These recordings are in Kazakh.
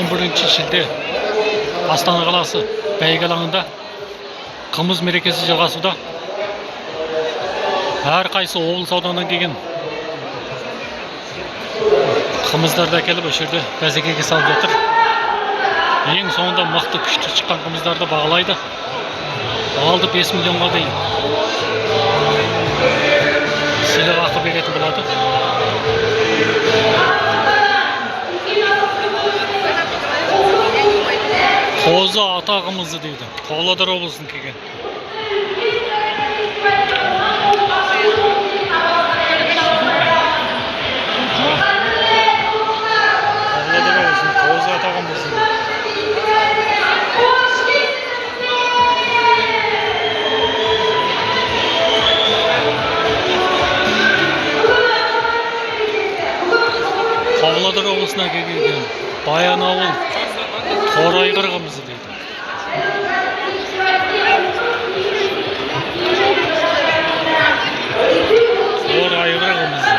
11 шілде Астана қаласы бәйге алаңында қымыз мерекесі жалғасуда. Әрқайсы облыс, ауданнан келген қымыздарды әкеліп, осы жерде бәсекеге салып жатыр. Ең соңында мықты, күшті шыққан қымыздарды бағалайды. 6-5 миллионға дейін сыйлық ақы беретін болады. Қозы ата қымызы дейді, Павлодар облысынан келген. Павлодар облысының Қозы ата қымызы дейді. Павлодар облысына келген Баянауыл торайғыр қымызы дейді. Торайғыр қымызы.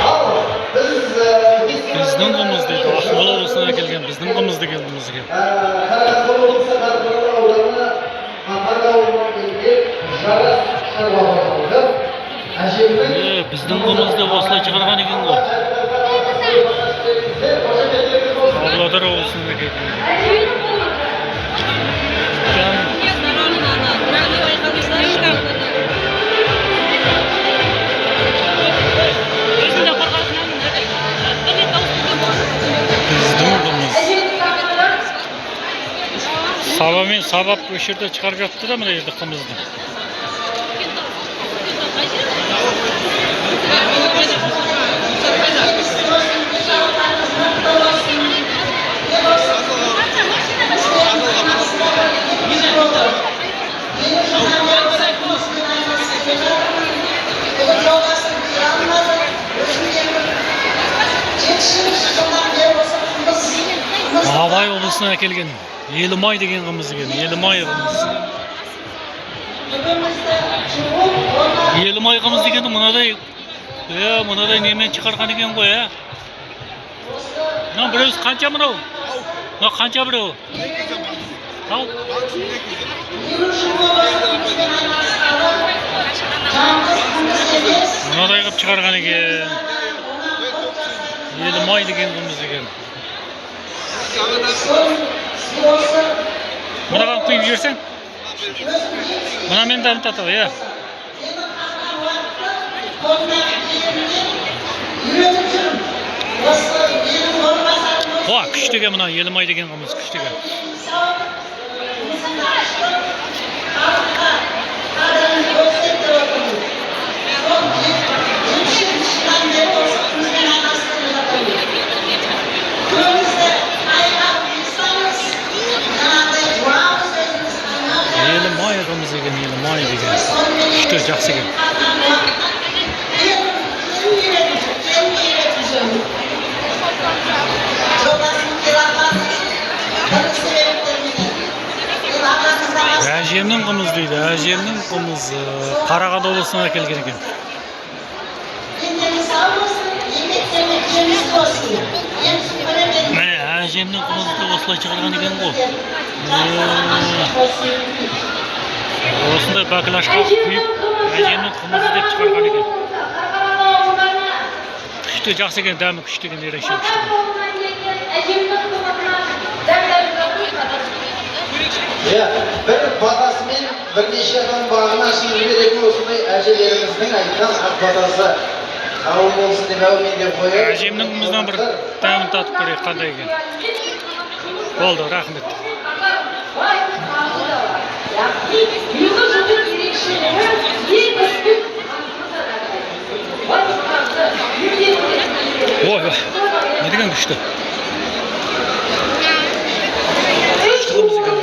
Ал біз Біздің қымыз дейді, Ақмола облысынан келген біздің қымыз деген қымыз екен. Қарағанды облысы, Қарқаралы ауданы, Қатар ауылынан келген Жарас шаруа қожалығы әжемнің Е, біздің қымыз деп осылай шығарған екен ғой. Павлодар облысынан келген. Өзім де Қорғасынанмын. Бір рет дауыс берген болдым. Біздің қымыз. Сабамен сабап осы жерде шығарып жатты да, мына жерде қымызды. Бүгін жолдасым келе алмады. Өзім келдім. 70-жылдан бері осы қымыз Абай облысынан әкелген Елімай деген қымыз екен. Елімай қымыз. Түбімізді жуып, оны Елімай қымыз дегенді мынадай, мынадай немен шығарған екен ғой, ә? Мынау біреусі қанша мынау? Мынау қанша біреуі? Ау, 50 жыл болды осы қымызбен айналысқалы. Жалғыз қымыз емес. Мынадай қылып шығарған екен. Елімай деген қымыз екен. Сол осы Мынаған құйып жіберсең, өзім мынамен дәм татып, иә. Менің қалған уақытты қолымнан келгенінен үйретіп жүрмін. Осы менің орынбасарым осы. Уа, күшті екен мына Елімай деген қымыз, күшті екен. Қымызымды аштым, халыққа қадірін көрсет деп отырмын. Сол 77 жылдан бері осы қымызбен айналысып келе жатырмын. Көбімізді айға құйсаңыз, жаңағыдай жуамыз өзіміз қаймақ. Елімай қымыз екен, Елімай деген. Күшті, жақсы екен. Қалған уақытта келін үйретіп жүр, келін үйретіп жүрмін. Жолдасым келе алмады түрлі себептерменен. Енді араңызда Әжемнің қымызы дейді, әжемнің қымызы. Қарағанды облысынан әкелген екен. Дендеріңіз сау болсын, еңбектеріңе жеміс болсын. Емші көремен. Міне, әжемнің қымызы деп осылай шығарған екен ғой. Болсын. Осындай баклажка құйып, әжемнің қымызы деп шығарған екен. Күшті, жақсы екен, дәмі күшті екен, ерекше күшті екен. Иә, бір батасымен бірнеше адам бағын ашып жіберетін осындай әжелеріміздің айтқан ақ батасы қабыл болсын деп, әумин деп қояйық. Әжемнің қымызынан бір дәмін татып көрейік, қандай екен. Болды, рахмет. Ұйқы жылдың ерекшелігі ең үздік. Ой, не деген күшті. Күшті қымыз екен.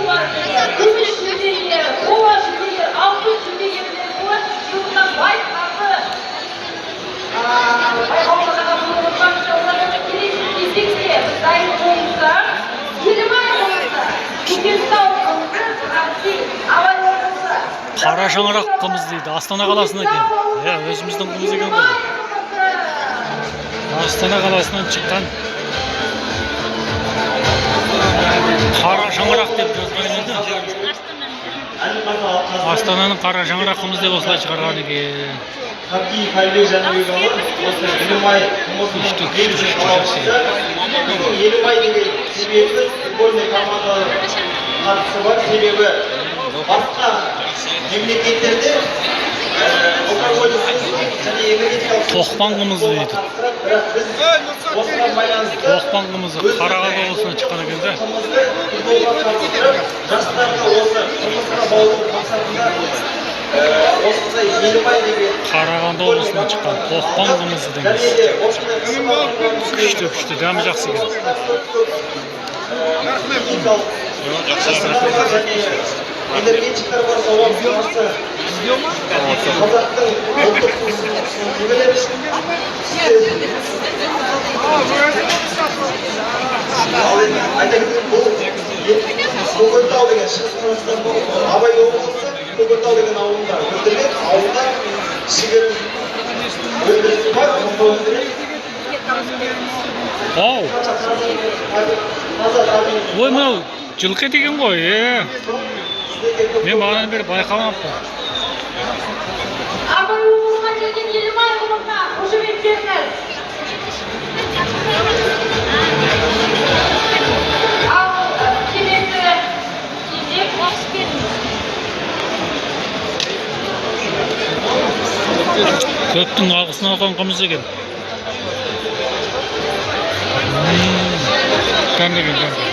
Күміс жүлдегер, қола жүлдегер, алтын жүлдегерлер болады. Сыйлықтан байқасы байқауларға қатысып отырған келесі кезекте біз дайын болыңыздар. Елімай қымызы, Көкентау қымызы, Абай облысы. Қара Қара шаңырақ қымыз дейді. Астана қаласынан екен. Иә, өзіміздің қымыз екен ғой. Астана қаласынан шыққан қара шаңырақ деп жазған екен да. Астананың қара шаңырақ қымыз деп осылай шығарған екен. Қабдиев Әлібек Жәнібекұлы осы Елімай қымызының Күшті, күшті, күшті, жақсы. Біздің Елімай деген себебіміз футбольный команданың қатысы бар, себебі басқа мемлекеттерде алкогольді сусын және энергетикалық сусын Тоқпан қымызы дейді. қатыстырады, бірақ біз осыған байланысты Тоқпан қымызы Қарағанды облысынан шыққан екен да. Қымызды футболға қатыстырып, жастарды осы қымызға баулу мақсатында осындай Елімай деген Қарағанды облысынан шыққан тоқпан қымызы және деген. де осындай қызға Күшті, күшті, дәмі жақсы екен. Және энергетиктер бар, соған қарсы қазақтың ұлттық сусын ұсынғым келеді. Ал енді айта кетейін, бұл Көгентау деген Шығыс Қазақстан, Абай облысы Көгентау деген ауылында өндіріледі. Ауылда кішігірім өндіріс бар, онда өндіреді. Ау, Таза табиғи. Ой, мынау жылқы деген ғой, е. Мен бағанадан бері байқамаппын. Абай облысынан келген Елімай қымызына қошемет беріңіз. Ал келесі кезек Дауыс беріңіз. Көптің алғысын алған қымыз екен. Дәмді екен, дәмді.